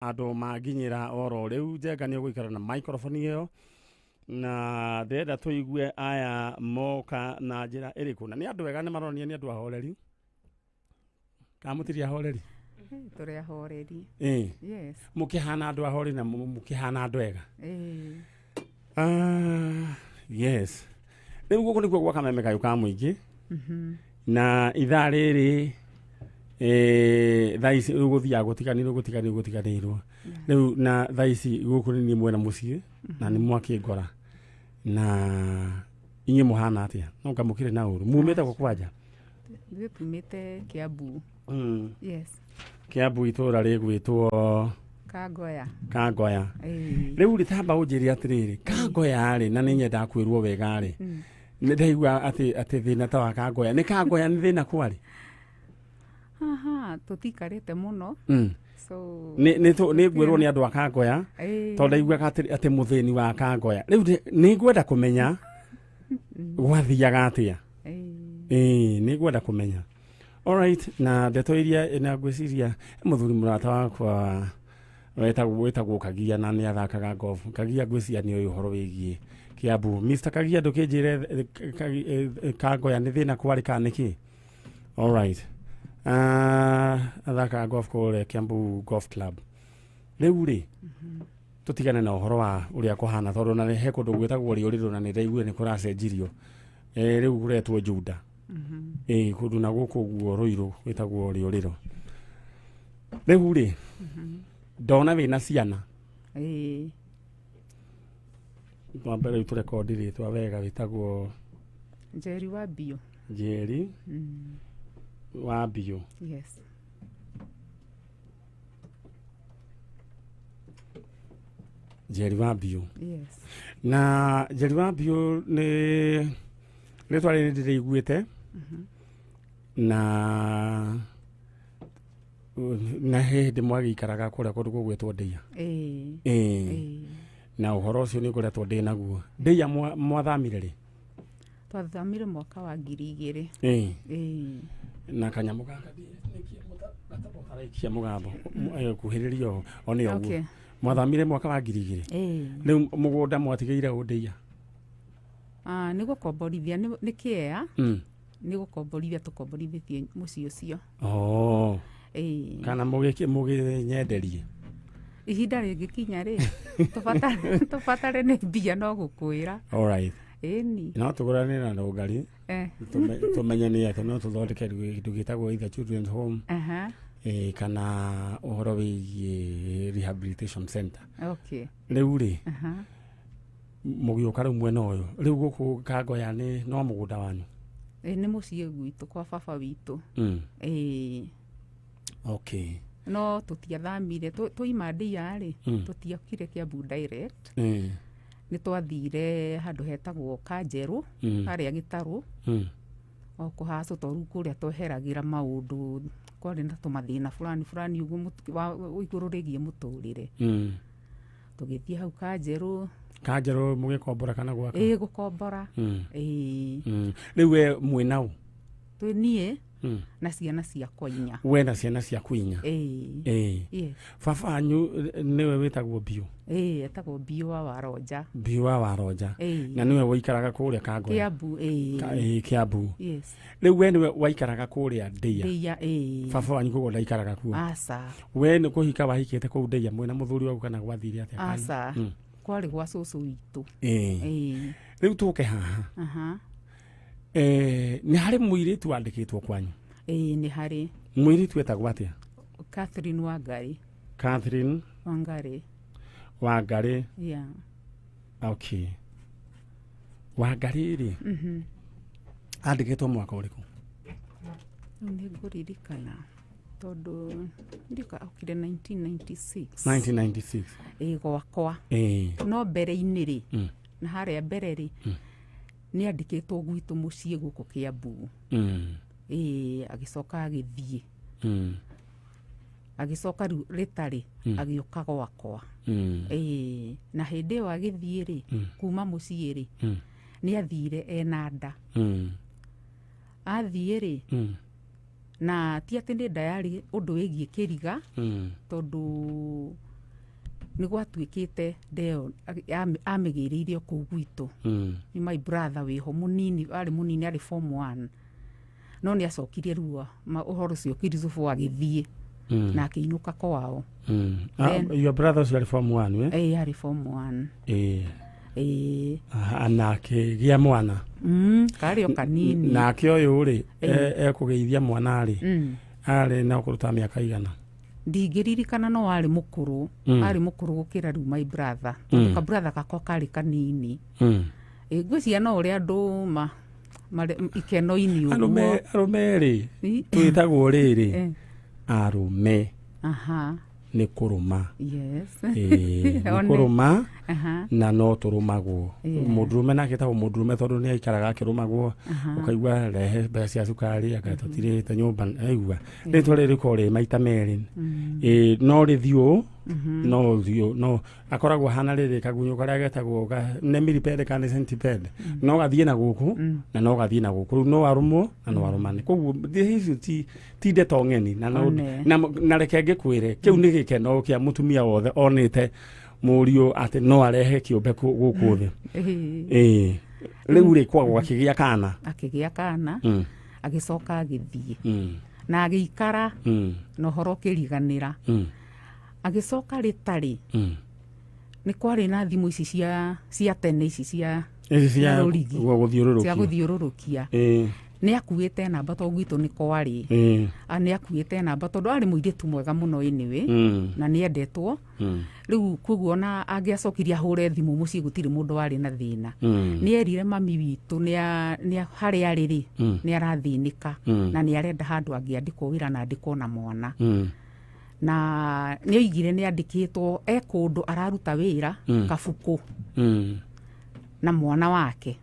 Andũ manginyĩra oro rĩu. Njenga nĩ ũgũikara na microphone ĩyo, na ndĩrenda tũigue aya moka na njĩra ĩrĩkũ, na nĩ andũ ega, nĩ maronania nĩ andũ ahoreri. Kana mũtirĩ ahoreri? Tũrĩ ahoreri. Ĩĩ. Yes. Mũkĩhana andũ ahoreri na mũkĩhana andũ ega. Ĩĩ. Ah, yes, rĩu gũkũ nĩkuo gwa Kameme Kayũ ka Mũingĩ, na ithaa rĩrĩ thaa ici rĩu gũthiaga gũtiganĩirwo, gũtiganĩirwo, gũtiganĩirwo rĩu, na thaa ici gũkũ nĩ niĩ mwena mũciĩ na nĩ mwakĩngora. Na inyuĩ mũhana atĩa? No ngamũkĩrĩ na ũru mumĩte gũ kwanja? Ithuĩ tumĩte Kiambu. Yes. Kĩambu, itũũra rĩgwĩtwo Kangoya. Kangoya. Ĩĩ. Rĩu rĩ, tamba ũnjĩre atĩrĩrĩ, Kangoya rĩ, na nĩ nyendaga kwĩrwo wega rĩ, nĩ ndaigua atĩ thĩna ta wa Kangoya, nĩ Kangoya nĩ thĩna kwarĩ? Haha tũtikarĩte mũno. So Nĩ ngwĩrwo nĩ andũ a Kangoya, tondũ ndaiguaga atĩ mũthĩni wa Kangoya. Rĩu nĩ ngwenda kũmenya gwathiaga atĩa. Ĩĩ, nĩ ngwenda kũmenya. Alright, na ndeto iria na ngwĩciria mũthuri mũrata wakwa wetagwo Kagia, na nĩ athakaga golf. Kagia, ngwĩciria nĩ ũĩ ũhoro wĩgiĩ Kiambu. Mr Kagia, ndũkĩnjĩre Kangoya nĩ thĩna kwarĩ kana nĩkĩ? Alright. Athakaga golf kũrĩa Kiambu Golf Club. Rĩu rĩ, tũtigane na ũhoro wa ũrĩa kũhana, tondũ na he kũndũ gwĩtagwo Rĩũrĩrũ, na nĩ ndaiguire nĩ kũracenjirio. Rĩu kũretwo Juda. Kũndũ na gũkũ ũguo Rũirũ gwĩtagwo Rĩũrĩro. Rĩu rĩ, ndona wĩna ciana. Ĩĩ. Twambe rĩu tũrekondi rĩtwa wega, wĩtagwo? Njeri wa Biũ. Njeri wa Biũ. Yes. Njeri wa Biũ. Yes. Na Njeri wa Biũ, nĩ rĩtwa rĩrĩ ndĩrĩiguĩte na he hĩndĩ mwagĩikaraga kũrĩa kũndũ gũgwĩtwo Ndĩia. Ĩĩ. Ĩĩ. Ĩĩ. Na ũhoro ũcio nĩ ngoretwo ndĩ naguo. Ndĩia mwathamire rĩ? Twathamire mwaka wa 2000. Ĩĩ. Ĩĩ. Na kanyamũ gaka ũtaraikia mũgambo, kuhĩrĩria o nĩ ũguo. Okay. Mwathamire mwaka wa 2000? Ĩĩ. Rĩu mũgũnda mwatigĩire ũ Ndĩia? Ah, nĩ gũkomborithia, nĩ kĩea. Nĩ gũkomborithia tũkomborithĩtie mũciĩ ũcio. Oh. Ĩĩ. Kana mũgĩnyenderie? Ihinda rĩngĩkinya rĩ, tũbatare nĩ mbia, no gũkwĩra. Alright. Ĩni. No tũgũrane na rũngari. Tũmenye nĩ atĩ no tũthondeke kĩndũ gĩtagwo either children's home kana ũhoro wĩgiĩ rehabilitation center. Rĩu rĩ, mũgĩũka rĩu mwena ũyũ, rĩu gũkũ Kangoya nĩ no mũgũnda wanyu? Ĩ, nĩ mũciĩ gwitũ kwa baba witũ. Ĩĩ. No tũtiathamire. Twaima Ndĩa rĩ, tũtiokire Kiambu direct. Nĩ twathire handũ hetagwo Kanjerũ, harĩa Gĩtarũ, o kũhacũ, to rĩu kũrĩa tweheragĩra maũndũ, kwarĩ na tũmathĩna fulani fulani ũguo igũrũ rĩgiĩ mũtũrĩre. Tũgĩthiĩ hau Kanjerũ. Kanjerũ mũgĩkombora kana gwaka? Ĩĩ, gũkombora. Ĩĩ. Rĩu we mwĩna ũ? Twĩ niĩ na ciana ciakwa inya. We na ciana ciaku inya? Ĩĩ. Ĩĩ. Yes. Baba wanyu nĩwe wĩtagwo Biũ? Ĩĩ, etagwo Biũ wa Waronja. Biũ wa Waronja. Ĩĩ. Na nĩwe waikaraga kũrĩa Kangoya? Kiambu, ĩĩ. Ĩĩ, Kiambu. Yes. Rĩu we nĩwe waikaraga kũrĩa Ndĩa? Ndĩa, ĩĩ. Baba wanyu koguo ndaikaraga kuo? Aca. We nĩ kũhika wahikĩte kũu Ndĩa mwĩna mũthuri waku, kana gwathire atĩa? Aca. Kwarĩ gwa cũcũ witũ. Ĩĩ. Ĩĩ. Rĩu tũke haha. Nĩ harĩ mũirĩtu wandĩkĩtwo kwanyu? Ĩĩ, nĩ harĩ. Mũirĩtu etagwo atĩa? Catherine Wangari. Catherine Wangari. Wangari. Yeah. Okay, Wangari rĩ, andĩkĩtwo mwaka ũrĩkũ? Rĩu nĩ ngũririkana, tondũ ndika okire 1996. 1996? Ĩĩ, gwakwa. No mbere-inĩ rĩ, na harĩa mbere rĩ, nĩ andĩkĩtwo gwitũ mũciĩ gũkũ Kiambu. Ĩĩ, agĩcoka agĩthiĩ, agĩcoka rĩu rĩtarĩ agĩũka gwakwa. Ĩĩ, na hĩndĩ ĩyo agĩthiĩ rĩ, kuma mũciĩ rĩ, nĩ athire ena nda. Athiĩ rĩ, na ti atĩ nĩ nda yarĩ ũndũ wĩgiĩ kĩriga, tondũ Nĩ gwatuĩkĩte ndeo amĩgĩrĩire o kũu gwitũ. Nĩ my brother wĩho mũnini, arĩ mũnini, arĩ form 1, no nĩ acokirie rua ũhoro ũcio Kiricubu agĩthiĩ na akĩinũka kwao. Your brother ũcio arĩ form 1, eh? Ĩĩ, arĩ form 1. Ĩĩ. Aha, na akĩgĩa mwana. Karĩ o kanini. Nake ũyũ rĩ, ekũgĩithia mwana rĩ, arĩ na ũkũrũ ta mĩaka igana? Ndingĩririkana, no arĩ mũkũrũ. Arĩ mũkũrũ gũkĩra rĩu my brother, tondũ ka brother gakwa karĩ kanini. Ĩ, ngwĩciria no ũrĩa andũ marĩ ikeno-inĩ ũguo. Arũme rĩ, twĩtagwo rĩrĩ, arũme nĩ kũrũma. Ĩĩ, nĩ kũrũma. Na no tũrũmagwo. Mũndũrũme nake etagwo mũndũrũme tondũ nĩ aikaraga akĩrũmagwo, ũkaigua rehe mbeca cia cukari, anga tũtirĩte nyũmba, aigua rĩtwa rĩrĩ rĩkoragwo rĩ maita merĩ. Ĩĩ, no rĩthiĩ ũũ, no ũthiũ no akoragwo hana rĩrĩ kagunyũ karĩa getagwo nĩ millipede kana nĩ centipede, no gathiĩ na gũkũ na no gathiĩ na gũkũ, rĩu no arũmwo na no arũmane. Koguo icio ti ndeto ng'eni na no One. Na reke ngĩkwĩre, kĩu nĩ gĩkeno kĩa mũtumia wothe onĩte mũriũ atĩ no arehe kĩũmbe gũkũ thĩ. Ĩĩ, rĩu rĩ, kwagwo akĩgĩa kana. Akĩgĩa kana. Agĩcoka agĩthiĩ na agĩikara na ũhoro ũkĩriganĩra. Agĩcoka rĩtarĩ nĩ kwarĩ na thimũ ici cia tene, ici cia Ici cia rũrigi. Gũthiũrũrũkia. Cia gũthiũrũrũkia. Nĩ akuĩte namba tondũ gwitũ nĩ kwarĩ. Nĩ akuĩte namba tondũ arĩ mũirĩtu mwega mũno anyway, na nĩ endetwo. Rĩu koguo ona angĩacokirie ahũre thimũ mũciĩ, gũtirĩ mũndũ warĩ na thĩna. Nĩ erire mami witũ nĩ harĩa arĩ rĩ, nĩ arathĩnĩka na nĩ arenda handũ angĩandĩkwo wĩra na andĩkwo na mwana. Na nĩ oigire nĩ andĩkĩtwo e kũndũ araruta wĩra kabuku na mwana wake.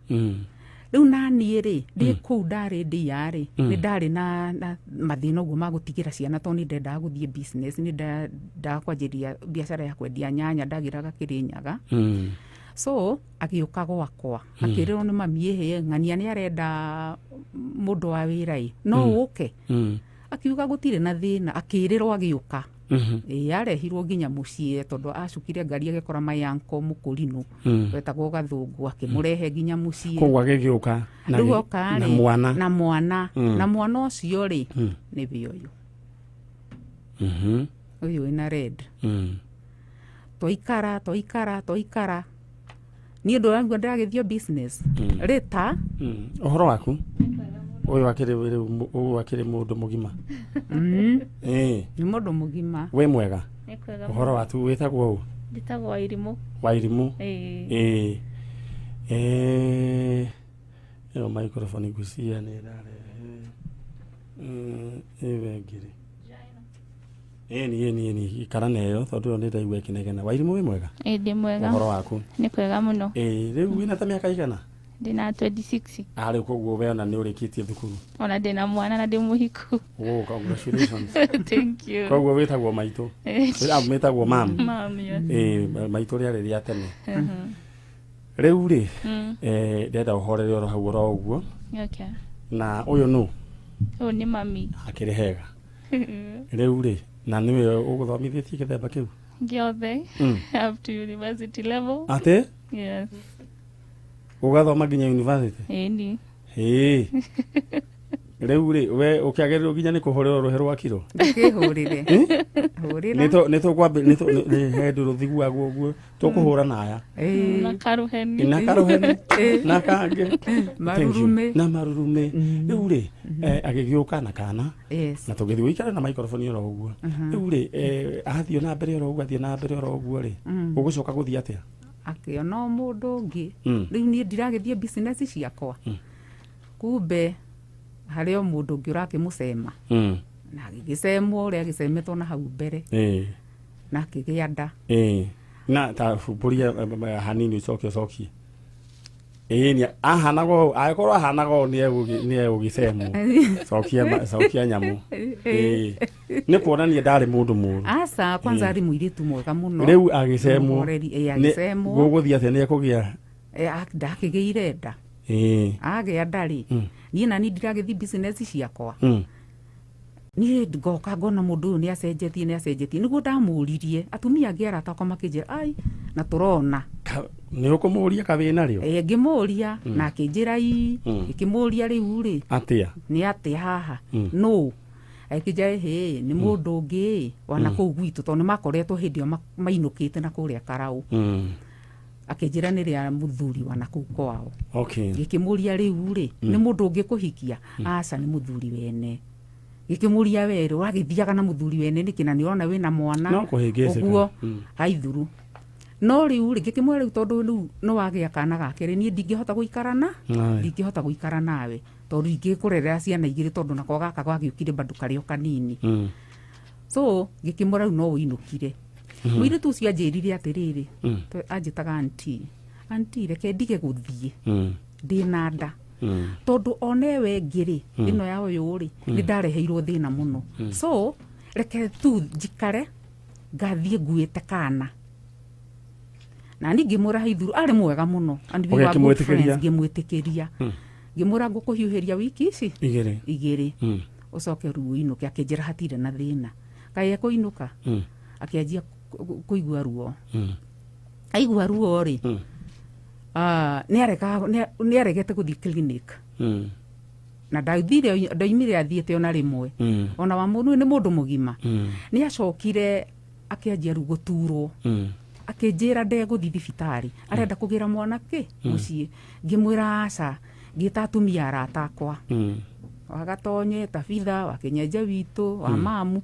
Rĩu naniĩ rĩ, ndĩ kũu ndarĩ ndĩa rĩ, nĩ ndarĩ na mathĩna ũguo ma gũtigĩra ciana, tondũ nĩ ndendaga gũthiĩ business, nĩ ndendaga kwanjĩrĩria biacara ya kwendia nyanya ndagĩraga Kĩrĩnyaga. So agĩũka gwakwa, akĩrĩrwo nĩ mami, ĩhĩ, ng'ania nĩ arenda mũndũ wa wĩra ĩ, no ũke? Akiuga gũtirĩ na thĩna, akĩrĩrwo agĩũka. Ĩĩ, arehirwo nginya mũciĩ tondũ acukire ngari agĩkora my uncle mũkũrinũ wetagwo Gathũngũ, akĩmũrehe nginya mũciĩ. Koguo agĩgĩũka na Rĩu oka na rĩ, mwana. Na mwana. Na mwana ũcio rĩ, nĩwe ũyũ. Ũyũ wĩna red. Twaikara, twaikara, twaikara, niĩ ndũraigua ndĩragĩthio business rĩta. Ũhoro waku, ũyũ akĩrĩ rĩu ũyũ akĩrĩ mũndũ mũgima. Ĩĩ. Nĩ mũndũ mũgima. Wĩ mwega? Nĩ kwega. Ũhoro waku, wĩtagwo ũ? Njĩtagwo Wairimũ. Wairimũ. Ĩĩ. Ĩĩ. Ĩĩ, ĩyo microphone ngwĩciria nĩ ĩrarehe ĩyo ĩngĩ rĩ. Ĩni, ĩni, ĩni, ikara na ĩyo tondũ ĩyo nĩ ndaigua ĩkĩnegena. Wairimũ, wĩ mwega? Ĩĩ, ndĩ mwega. Ũhoro waku? Nĩ kwega mũno. Ĩĩ, rĩu wĩna ta mĩaka igana? Ndĩna 26. Ah, rĩu koguo we ona nĩ ũrĩkĩtie thukuru. Ona ndĩna mwana na ndĩ mũhiku. Oh, congratulations. Thank you. Koguo wĩtagwo maitũ? Ĩĩ. Ah, wĩtagwo mam? Mam, yes. Ĩĩ, maitũ rĩarĩ rĩa tene. Rĩu rĩ, ndĩrenda ũhorere oro hau oro ũguo. Okay. Na ũyũ nũ? Ũyũ nĩ mami. Akĩrĩ hega. Rĩu rĩ, na nĩwe ũgũthomithĩtie gĩthemba kĩu? Gĩothe. Up to university level. Atĩ? Yes. Ũgathoma nginya university? Ĩni. Ĩĩ. Rĩu rĩ, we ũkĩagĩrĩrwo nginya nĩ kũhũrĩrwo rũhĩ rwa kiro? Ndũkĩhũrĩre, hũrĩra. Nĩ tũkwambĩ nĩ he rũthiguagwo ũguo tũkũhũra naya. Na karuheni. Na karuheni na kangĩ. Thank you. Marurume. Na marurume. Rĩu rĩ, agĩgĩũka na kana Yes. na tũgĩthiĩ gũikara na microphone oro ũguo. Rĩu rĩ, athiĩ na mbere oro ũguo, athiĩ na mbere oro ũguo rĩ, ũgũcoka gũthiĩ atĩa? Akĩona o mũndũ ũngĩ. Rĩu niĩ ndiragĩthiĩ business ciakwa, kumbe harĩ o mũndũ ũngĩ ũrakĩmũcema na agĩgĩcemwo ũrĩa agĩcemetwo na hau mbere na akĩgĩa nda. Ĩĩ. Na ta humbũria hanini, ũcoke ũcokie. Ĩĩ, nĩ ahanaga ũũ, angĩkorwo ahanaga ũũ nĩ egũgĩcemwo. Cokia cokia nyamũ. Ĩĩ, nĩ kuonania ndarĩ mũndũ mũũru. Aca, kwanza arĩ mũirĩtu mwega mũno. Rĩu agĩcemwo. Mũhoreri, ĩĩ, agĩcemwo. Gũgũthiĩ atĩa? Nĩ ekũgĩa? Ndakĩgĩire nda. Agĩa nda rĩ, niĩ nani ndiragĩthiĩ business ciakwa. Niĩ ngoka ngona mũndũ ũyũ nĩ acenjetie, nĩ acenjetie. Nĩguo ndamũririe atumia angĩ arata akwa makĩnjĩra ai na tũrona. Nĩ ũkũmũria kawĩna rĩo? Ngĩmũria na akĩnjĩra ii. Ngĩkĩmũria rĩu rĩ atĩa, nĩ atĩa haha, no akĩnjĩra hĩ nĩ mũndũ ũngĩ wana kũu gwitũ, tondũ nĩ makoretwo hĩndĩ ĩyo mainũkĩte na kũrĩa Karau. Akĩnjĩra nĩ rĩa mũthuri wana kũu kwao. Ngĩkĩmũria rĩu rĩ nĩ mũndũ ũngĩ kũhikia? Aca, nĩ mũthuri wene. Gĩkĩmũria werũ wagĩthiaga na mũthuri wene nĩkĩ na nĩ ũrona wĩna mwana? No kũhĩngĩcĩka. Ũguo haithuru. No rĩu rĩ ngĩkĩmwĩra rĩu tondũ rĩu nĩ wagĩa kana gake rĩ, niĩ ndingĩhota gũikara na ndingĩhota gũikara nawe tondũ ingĩkũrerera ciana igĩrĩ, tondũ nako gaka gwagĩũkire bado karĩ o kanini. So ngĩkĩmwĩra rĩu no ũinũkire. Mũirĩtu ũcio anjĩrire atĩrĩrĩ, anjĩtaga auntie, auntie reke ndige gũthiĩ ndĩna nda, tondũ onewe ngĩrĩ ĩno ya ũyũ rĩ nĩ ndareheirwo thĩna mũno, so reke tu njikare ngathiĩ nguĩte kana. Na niĩ ngĩmwĩra haithuru arĩ mwega mũno and we were good friends. Ngĩmwĩtĩkĩria, ngĩmwĩra ngũkũhiũhĩria wiki ici igĩrĩ igĩrĩ, ũcoke rĩu ũinũke. Akĩnjĩra hatirĩ na thĩna. Kaĩ ekũinũka akĩanjia kũigua ruo. Aigua ruo rĩ, nĩ aregete gũthiĩ clinic na ndathire ndaimire athiĩte ona rĩmwe ona wa mũndũ nĩ mũndũ mũgima. Nĩ acokire akĩanjia rĩu gũturwo, akĩnjĩra ndegũthiĩ thibitarĩ, arenda kũgĩra mwana kĩ mũciĩ. Ngĩmwĩra aca. Ngĩta atumia arata akwa, wagatonye Tabitha wa Kĩnyenje witũ wa mamu,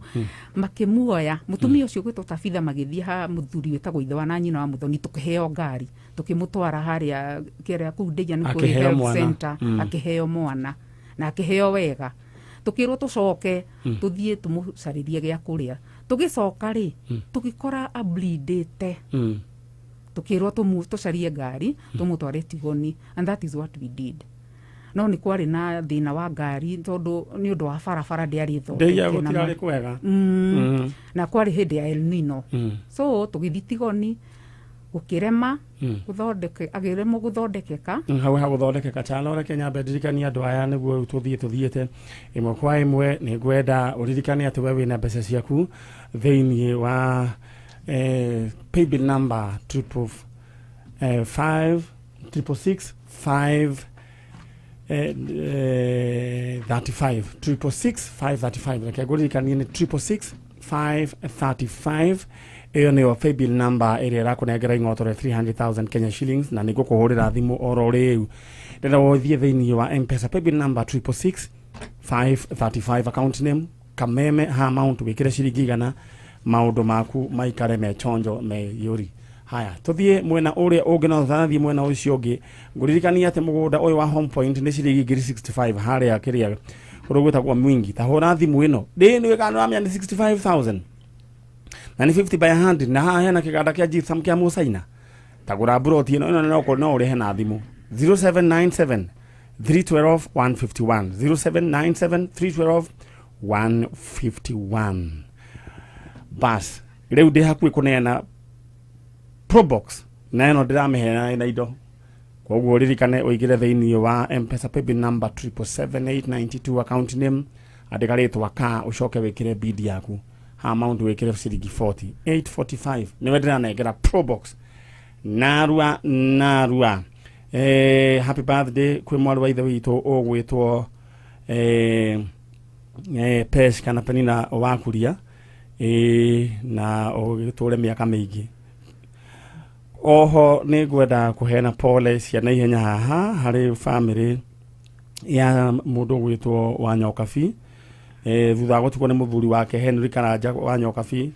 makĩmuoya mũtumia ũcio gwĩtwo Tabitha, magĩthiĩ ha mũthuri wĩtagwo ithe wa na nyina wa Mũthoni, tũkĩheo ngari tũkĩmũtwara harĩa kĩrĩa kũu Ndeia nĩ kũrĩ Akĩheo health mwana. center. Akĩheo mwana na akĩheo wega. Tũkĩrwo tũcoke tũthiĩ tũmũcarĩrie gĩa kũrĩa. Tũgĩcoka rĩ, tũgĩkora ableedĩte. Tũkĩrwo tũcarie ngari tũmũtware Tigoni, and that is what we did. No nĩ kwarĩ na thĩna wa ngari tondũ nĩ ũndũ wa barabara ndĩarĩ Ndeia thondeke na gũtirarĩ kwega. Na kwarĩ hĩndĩ ya El Nino. So tũgĩthiĩ Tigoni gũkĩrema gũthondeke, agĩremwo gũthondekeka. Hau ha gũthondekeka chano, reke nyambe ndirikanie andũ aya nĩguo rĩu tũthiĩ tũthiĩte ĩmwe kwa ĩmwe. Nĩ ngwenda ũririkane atĩ we wĩna mbeca ciaku thĩinĩ wa paybill number triple five 666 5 35, 666 535. Reke ngũririkanie nĩ 666 535. Ĩyo nĩyo paybill number ĩrĩa ĩrakũnengera ing'oto rĩa 300,000 Kenya shillings, na nĩ ngũkũhũrĩra thimũ oro rĩu. Ndĩrenda ũthiĩ thĩinĩ wa M-Pesa paybill number 666 535, account name Kameme, ha amount wĩkĩre ciringi 100, maũndũ maku maikare me chonjo me yũri. Haya, tũthiĩ mwena ũrĩa ũngĩ. No tũtanathiĩ mwena ũcio ũngĩ, ngũririkania atĩ mũgũnda ũyũ wa Home Point nĩ ciringi ngiri 65 harĩa kĩrĩa kũrĩa gwĩtagwo Mwingi. Ta hũra thimũ ĩno ndĩ nĩ kana ũramenya nĩ 65,000 na nĩ 50 by 100, na haha hena kĩganda kĩa gypsum kĩa Mũcaina. Tagũra mburoti ĩno ĩno no ũrĩhe na thimũ 0797 312 151, 0797 312 151. Bas, rĩu ndĩ hakuhĩ kũneana Probox na ĩno ndĩramĩheana ĩna indo, koguo ririkane ũingĩre thĩinĩ wa M-Pesa paybill number 777 892, account name andĩka rĩtwa ka, ũcoke wĩkĩre bid yaku, ha amount wĩkĩre ciringi 40. 845 nĩwe ndĩranengera Probox narua narua. Happy birthday kwĩ mwarĩ wa ithe witũ ũgwĩtwo Pesh kana Penina Wakuria, na ũgĩtũre mĩaka mĩingĩ. Oho nĩ ngwenda kũheana pole cia naihenya haha harĩ family ya mũndũ ũgwĩtwo wa Nyokabi, thutha wa gũtigwo nĩ mũthuri wake Henry Karanja wa Nyokabi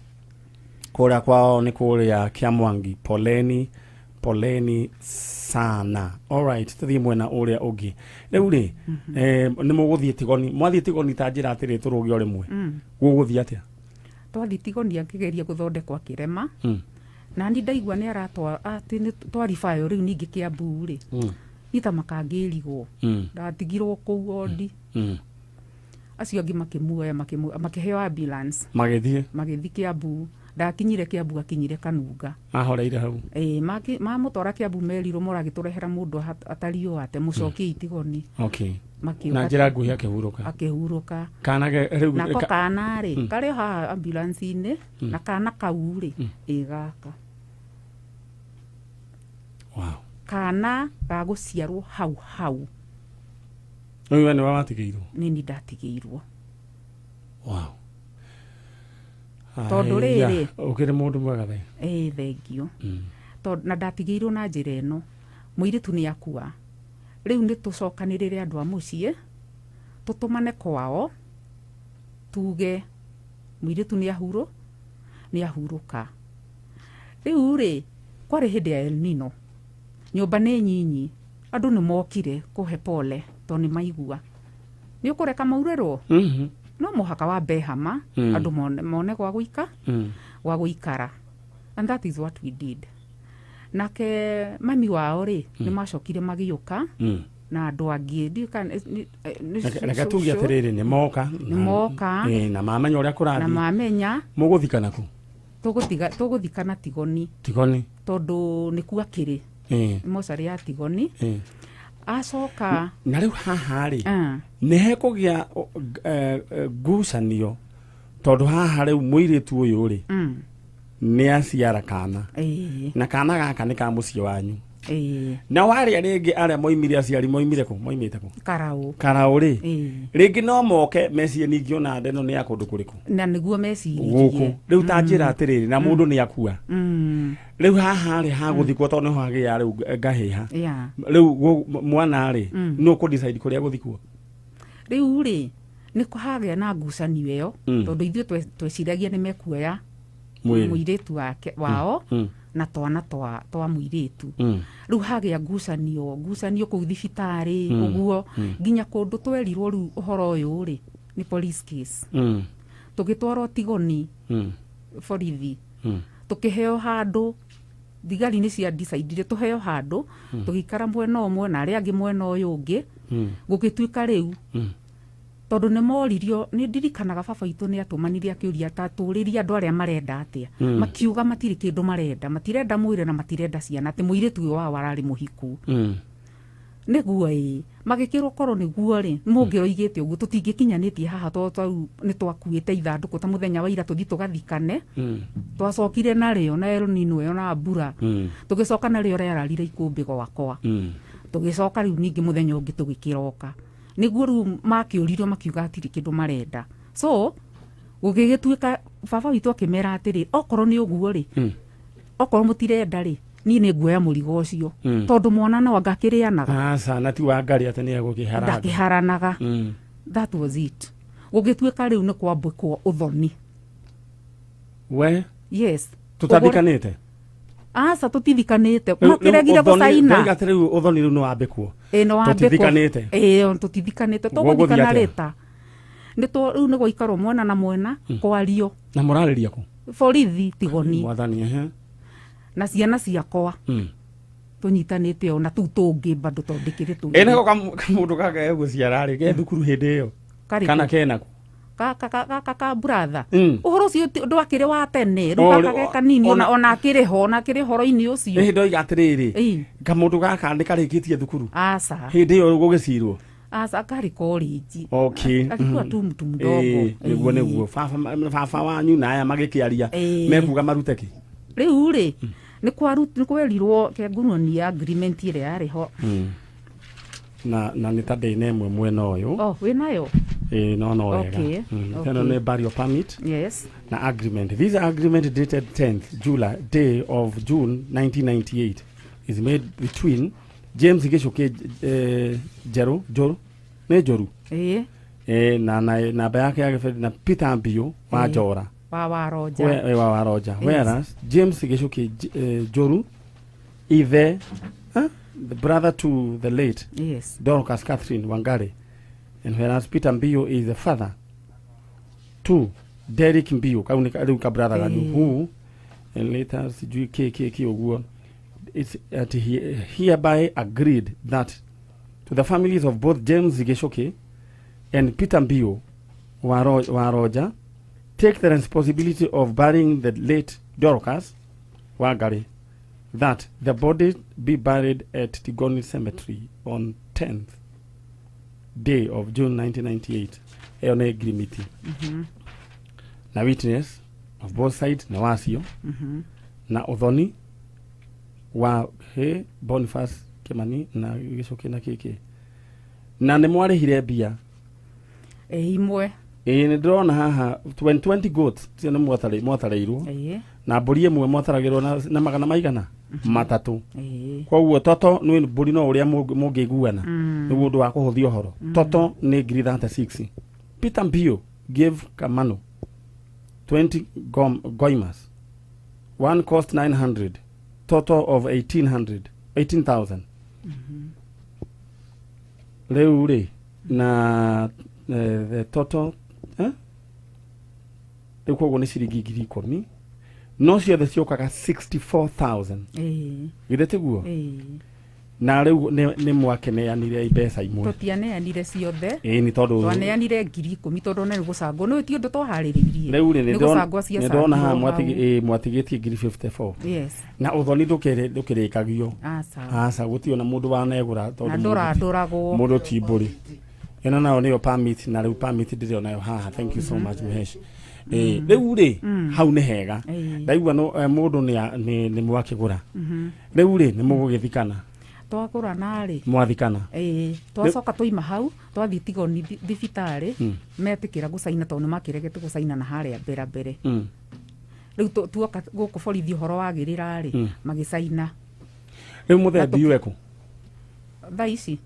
kũrĩa kwao nĩ kũrĩa Kĩamwangi. Poleni, poleni sana. Alright, tũthiĩ mwena ũrĩa ũngĩ rĩu rĩ. Nĩ mũgũthiĩ Tigoni, mwathiĩ Tigoni, ta njĩra atĩrĩ, tũrũge o rĩmwe gũgũthiĩ atĩa? Twathiĩ Tigoni akĩgeria gũthondekwo akĩrema. Na ni ndaigua nĩ aratwa atĩ nĩ twaribayo rĩu ningĩ Kĩambu rĩ, niĩ ta makangĩrigwo. Ndatigirwo kũu wondi. Acio angĩ makĩmuoya makĩheo ambulance. Magĩthiĩ. Magĩthiĩ Kĩambu. Ndakinyire Kĩambu akinyire Kanunga. Ahoreire hau. Ĩĩ, mamũtwara Kĩambu merirwo mũragĩtũrehera mũndũ atariũ ate mũcokie Itigoni. Na Makĩũka. Njĩra nguhĩ akĩhurũka. Akĩhurũka. Kana rĩu Nako kana rĩ, karĩ o haha ambulance-inĩ, na kana kau rĩ, ĩ gaka. Kana ga gũciarwo hau hau. Rĩu we nĩwe watigĩirwo? Nĩ ni ndatigĩirwo. Tondũ Aya, rĩrĩ- ũkĩrĩ mũndũ mwega the. Ĩ, thengio. Tondũ na ndatigĩirwo na njĩra ĩno, mũirĩtu nĩ akua, rĩu nĩ tũcokanĩrĩre andũ a mũciĩ, tũtũmane kwao, tuge mũirĩtu nĩ ahurũka. Rĩu rĩ, kwarĩ hĩndĩ ya El Nino, nyũmba nĩ nyinyi, andũ nĩ mokire kũhe pole tondũ nĩ maigua nĩ ũkũreka maurĩrwo. No mũhaka wambe hama, andũ mone gwa gũika, gwa gũikara, and that is what we did. Nake mami wao rĩ, nĩ macokire magĩũka na andũ angĩ. Ndiũĩ kana Reke tuge atĩrĩrĩ, nĩ moka. Nĩ moka. Na mamenya ũrĩa Na kũrathiĩ. mamenya. Mũgũthikana kũ? Tũgũthikana Tigoni. Tigoni. Tondũ nĩkuo akĩrĩ, mocarĩ ya Tigoni. Acoka. Na rĩu haha rĩ, Ah, nĩ hekũgĩa ngucanio, tondũ haha rĩu mũirĩtu ũyũ rĩ, nĩ aciara kana, na kana gaka nĩ ka mũciĩ wanyu. Na warĩa rĩngĩ arĩa moimire, aciari moimire kũ, moimĩte kũ? Karaũ. Karaũ rĩ, rĩngĩ no moke mecirie ningĩ ona ndeno nĩ ya kũndũ kũrĩkũ. Na nĩguo meciririe. Gũkũ rĩu ta njĩra atĩrĩrĩ, na mũndũ nĩ akua, rĩu haha rĩ hagũthikwo, tondũ nĩho hagĩa rĩu ngahĩha. Rĩu mwana rĩ, nũ kũ decide kũrĩa gũthikwo? Rĩu rĩ, nĩ hagĩa na ngucanio ĩyo, tondũ ithuĩ tweciragia nĩ mekuoya mwĩrĩ. Mũirĩtu wake wao na twana twa mũirĩtu. Rĩu hagĩa ngucanio kũu thibitarĩ, ũguo nginya kũndũ twerirwo rĩu ũhoro ũyũ rĩ, nĩ police case. Tũgĩtwarwo Tigoni, borithi, tũkĩheo handũ. Thigari nĩ cia decidire tũheo handũ, tũgĩikara mwena ũmwe na arĩa angĩ mwena ũyũ ũngĩ. Gũgĩtuĩka rĩu, tondũ nĩ moririo, nĩ ndirikanaga baba witũ nĩ atũmanire akĩũria ta tũrĩrie andũ arĩa marenda atĩa. Makiuga matirĩ kĩndũ marenda, matirenda mwĩrĩ na matirenda ciana, atĩ mũirĩtu ũyũ wao ararĩ mũhiku. Nĩguo ĩ magĩkĩrwo korwo nĩguo rĩ, mũngĩroigĩte ũguo tũtingĩkinyanĩtie haha, tondũ tarĩu nĩ twakuĩte ithandũkũ ta mũthenya wa ira tũthiĩ tũgathikane. Twacokire narĩo na El Nino ĩyo na mbura, tũgĩcoka narĩo rĩararire ikũmbĩ gwakwa. Tũgĩcoka rĩu ningĩ mũthenya ũngĩ tũgĩkĩroka, nĩguo rĩu makĩũririo makiuga hatirĩ kĩndũ marenda. So gũgĩgĩtuĩka baba witũ akĩmera atĩrĩ, okorwo nĩ ũguo rĩ, okorwo mũtirenda rĩ, niĩ nĩ nguoya mũrigo ũcio, tondũ mwana no anga akĩrĩanaga. Aca, na ti wa ngari atĩ nĩ egũkĩharanga. Ndakĩharanaga. That was it. Gũgĩtuĩka rĩu nĩ kwambĩkwo ũthoni. We. Yes. Tũtathikanĩte? Aca, tũtithikanĩte, makĩregire gũcaina. Ndoiga atĩ rĩu ũthoni rĩu nĩ wambĩkwo. Ĩ, nĩ wambĩkwo. Tũtithikanĩte. Ĩ, tũtithikanĩte. Gũgũthiĩ Tũgũthikana atĩa? rĩta nĩ rĩu nĩ gũikarwo mwena na mwena, kwario. Na mũrarĩria kũ? Borithi Tigoni. Mwathani, ehe. Na ciana ciakwa, tũnyitanĩte o na tũu tũngĩ bado, tondũ ndĩkĩrĩ Ĩ, nako kamũndũ gaka gegũciara rĩ, ke thukuru hĩndĩ ĩyo? Karĩkũ? Kana kenaku? Gaka ka brother? Ũhoro ũcio ndwakĩrĩ wa tene rĩu. O, Gaka ge kanini, ona ona akĩrĩ ho, ona akĩrĩ ũhoro-inĩ ũcio. Ĩ, ndoiga atĩrĩrĩ, Ĩ. kamũndũ gaka nĩ karĩkĩtie thukuru Aca. hĩndĩ ĩyo gũgĩcirwo? Aca, karĩ college. Alikuwa tu mtu mdogo. Ĩ, nĩguo. Ĩ. Nĩguo baba wanyu na aya magĩkĩaria, Ĩ. mekuga marute kĩ? Rĩu rĩ, nĩ kwerirwo kengunonia agreement ĩrĩa yarĩ ho. Na nĩ ta ndĩna ĩmwe mwena ũyũ. Oh, wĩnayo? Ĩ, no wega. Ĩno nĩ burial permit na agreement. This agreement dated 10th July, day of June 1998, is made between James Gichuki, Njeru, Njoru, nĩ Njoru, na namba yake ya gĩbandĩ, na Peter Mbio wa Njora. Wa Roja. Wa Roja. Whereas James Gichuki Njoru is the, huh? The brother to the late Dorcas Catherine Wangari, and whereas Peter Mbio is the father to Derek Mbio, kau nĩ rĩu ka brother ganyu, who and later sijui k k k ũguo, it's at he hereby agreed that to the families of both James Gichuki and Peter Mbio wa Roja take the responsibility of burying the late Dorcas Wangari, that the body be buried at Tigoni Cemetery on 10th Day of June 1998. Ĩyo nĩ ngirimiti na witness of both sides na wacio na ũthoni wa he Boniface Kimani na gĩcoki na kĩkĩ na nĩ mwarĩhire mbia. Ĩ imwe. Ĩĩ, nĩ ndĩrona haha 20 goats cio nĩ mwatarĩirwo. Ĩ. Na mbũri ĩmwe mwataragĩrwo na magana maigana matatũ. Ĩ. Koguo toto nĩ mbũri no ũrĩa mũngĩiguana nĩguo ũndũ wa kũhũthia ũhoro. Toto nĩ ngiri 36. Peter Mbio gave Kamano 20 goimas. One cost 900, total of 1800, 18,000. Rĩu rĩ na the total rĩu koguo nĩ ciringi 10,000 no ciothe ciũkaga 64,000. Ĩ. Githĩ tiguo? Ĩ. Na rĩu nĩ mwakeneanire mbeca imwe. Tũtianeanire ciothe. Ĩ, nĩ tondũ twaneanire 10,000 tondũ nĩ gũcangwo nĩ ti ũndũ twaharĩrĩirie. Rĩu rĩ nĩ gũcangwo nĩ ndona haha ciacangirwo hau. mwatigĩtie 54,000. Yes. Na ũthoni ndũkĩrĩkagio. Aca. Aca, gũtirĩ ona mũndũ wanegũra tondũ Na ndũrandũragwo. Mũndũ ti mbũri. Ĩno nayo nĩyo permit, na rĩu permit ndĩrĩ onayo haha. Thank you so much Mhesh. Rĩu rĩ hau nĩ hega. Ndaigua no mũndũ nĩ mwakĩgũra. Rĩu rĩ nĩ mũgũgĩthikana. Twagũra narĩ. Mwathikana. Ĩ, twacoka twaima hau twathiĩ Tigoni thibitarĩ metĩkĩra gũcaina tondũ nĩ makĩregete gũcaina na harĩa mbere mbere. Rĩu tuoka gũkũ borithi ũhoro wagĩrĩra rĩ magĩcaina. Rĩu mũthembi wekũ? Thaa ici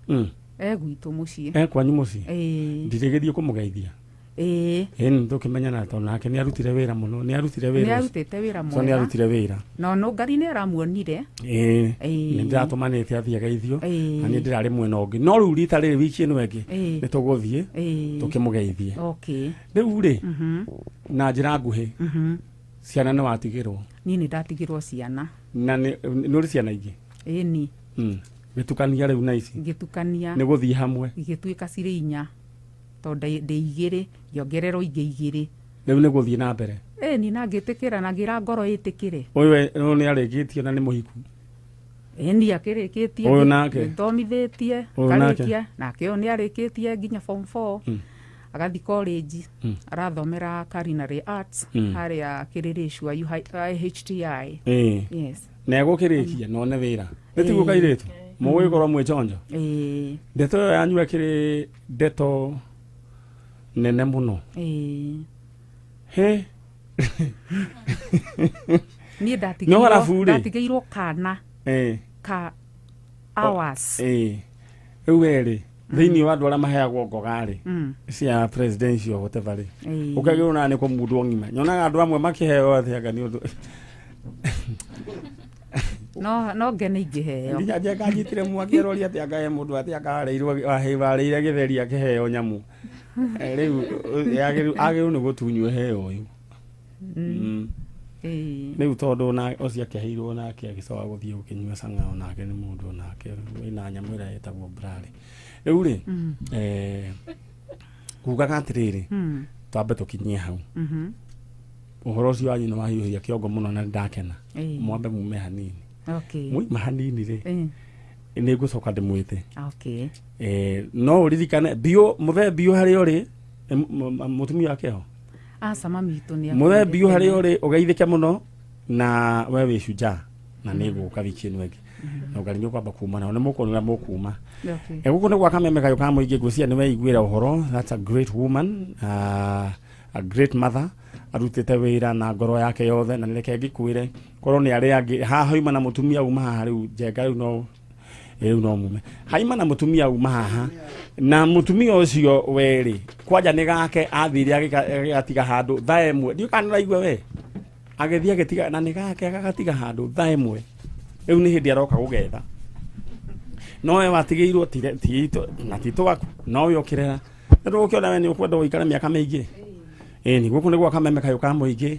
egwitũ mũciĩ. Ekwanyu mũciĩ? Ĩ. Ndirĩgĩthiĩ kũmũgeithia. Ĩ. Ĩ, nĩ tũkĩmenyana tondũ nake nĩ arutire wĩra mũno, nĩ arutire wĩra. Nĩ arutĩte wĩra So nĩ mwega. arutire wĩra. No Nũngari nĩ aramuonire. Ĩ. Ĩ. Nĩ ndĩratũmanĩte athiĩ ageithio. Ĩ. Na niĩ ndĩrarĩ mwena ũngĩ. No rĩu rita rĩrĩ wiki ĩno ĩngĩ Ĩ. nĩ tũgũthiĩ Ĩ. tũkĩmũgeithie. Okay. Rĩu rĩ na njĩra nguhĩ ciana nĩ watigĩrwo. Niĩ nĩ ndatigĩrwo ciana. Na nĩ ũrĩ ciana ingĩ? Ĩ ni. Gĩtukania rĩu na ici. Ngĩtukania. Nĩ gũthiĩ hamwe. Igĩtuĩka cirĩ inya. Tondũ ndĩ igĩrĩ, ngĩongererwo ingĩ igĩrĩ. Rĩu nĩ gũthiĩ na mbere. Ĩ ni, na ngĩtĩkĩra na ngĩra ngoro ĩtĩkĩre. Ũyũ nĩ arĩkĩtie na nĩ mũhiku. Ĩ ni, akĩrĩkĩtie. Ũyũ nake? Thomithĩtie, Ũyũ nake? karĩkia. Nake ũyũ nĩ arĩkĩtie nginya form 4. Agathiĩ college. Arathomera culinary arts harĩa Kĩrĩrĩcua IHTI. Ĩ. Yes. Na egũkĩrĩkia na one wĩra. Nĩ tiguo kairĩtu? Mũgũgĩkorwo mwĩ chonjo. Ĩ. Ndeto ĩyo yanyu ĩkĩrĩ ndeto nene mũno. Ĩ. He. Niĩ No harabu rĩ? ndatigĩirwo kana Ĩ. ka hours. Ĩ. Rĩu we rĩ, thĩinĩ wa andũ arĩa maheagwo ngoga rĩ, cia presidential whatever rĩ, ũkagĩrwo na nĩ kũmundwo ng'ima. Nyonaga andũ amwe makĩheo atĩ anga nĩ ũndũ. No ngene ingĩheo. Nginya Njenga anyitire mwaki aroria atĩ anga he mũndũ atĩ anga warĩire gĩtheri akĩheo nyamũ. Rĩu agĩrĩirwo nĩ gũtunywo heo ũyũ. Ĩ. Rĩu tondũ na ũcio akĩheirwo nake agĩcoka gũthiĩ gũkĩnyua cang'ao nake nĩ mũndũ nake wĩna nyamũ ĩrĩa ĩtagwo brari. Rĩu rĩ, kugaga atĩrĩrĩ, twambe tũkinyie hau. Ũhoro ũcio wanyu nĩ wahiũhia kĩongo mũno na ndakena. Mwambe mume hanini. Okay. Mwauma hanini rĩ, nĩ ngũcoka ndĩmwĩte. Okay. No ũririkane biũ mũthee biũ harĩa ũrĩ, mũtumia wake ho. Aca, mami witũ nĩ Mũthee akuire biũ harĩa tene. ũrĩ ũgeithĩke mũno na we wĩ shujaa na nĩ ngũka wiki ĩno ĩngĩ. Na ũngari nĩ ũkwamba kuma nao nĩ mũkuona ũrĩa mũkuma. Okay. Gũkũ nĩ gwa Kameme Kayũ ka Mũingĩ, ngwĩciria nĩ weiguĩra ũhoro. That's a great woman, a great mother. Arutĩte wĩra na ngoro yake yothe, na reke ngĩkwĩre korwo nĩ arĩa angĩ haha hauma na mũtumia uma haha rĩu Njenga rĩu no rĩu no mume haima na mũtumia uma haha na mũtumia ũcio werĩ kwanja nĩ gake athire agĩgatiga handũ thaa ĩmwe, ndiũĩ kana nĩũraigua we, agĩthiĩ agĩtiga na nĩ gake agagatiga handũ thaa ĩmwe, rĩu nĩ hĩndĩ aroka gũgetha, no we watigĩirwo na ti twaku, no we ũkĩrera nĩ tũgũkĩona we nĩ ũkwenda gũikara mĩaka mĩingĩ. Ĩni gũkũ nĩ gwa Kameme Kayũ ka Mũingĩ.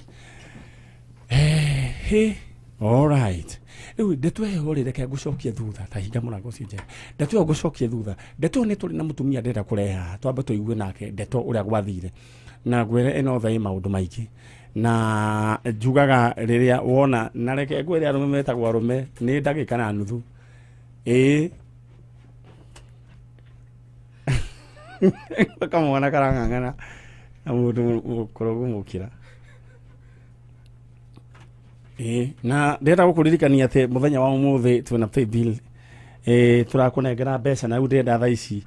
He, all right. Rĩu ndeto ĩyo rĩ, reke ngũcokie thutha, ta hinga mũrango ũcio njega. Ndeto ĩyo ngũcokie thutha. Ndeto ĩyo nĩ tũrĩ na mũtumia ndĩrenda kũrehe haha, twambe tũigue nake ndeto ũrĩa gwathire. Na ngwĩre ĩno thaa ĩ maũndũ maingĩ. Na njugaga rĩrĩa wona, na reke ngwĩre arũme metagwo arũme, nĩ ndagĩka na nuthu. Ĩĩ. Kamwana karang'ang'ana na mũndũ mũkũrũ gũmũkĩra. Na ndĩrenda gũkũririkania atĩ mũthenya wa ũmũthĩ twĩna paybill. Tũrakũnengera mbeca na rĩu ndĩrenda thaa ici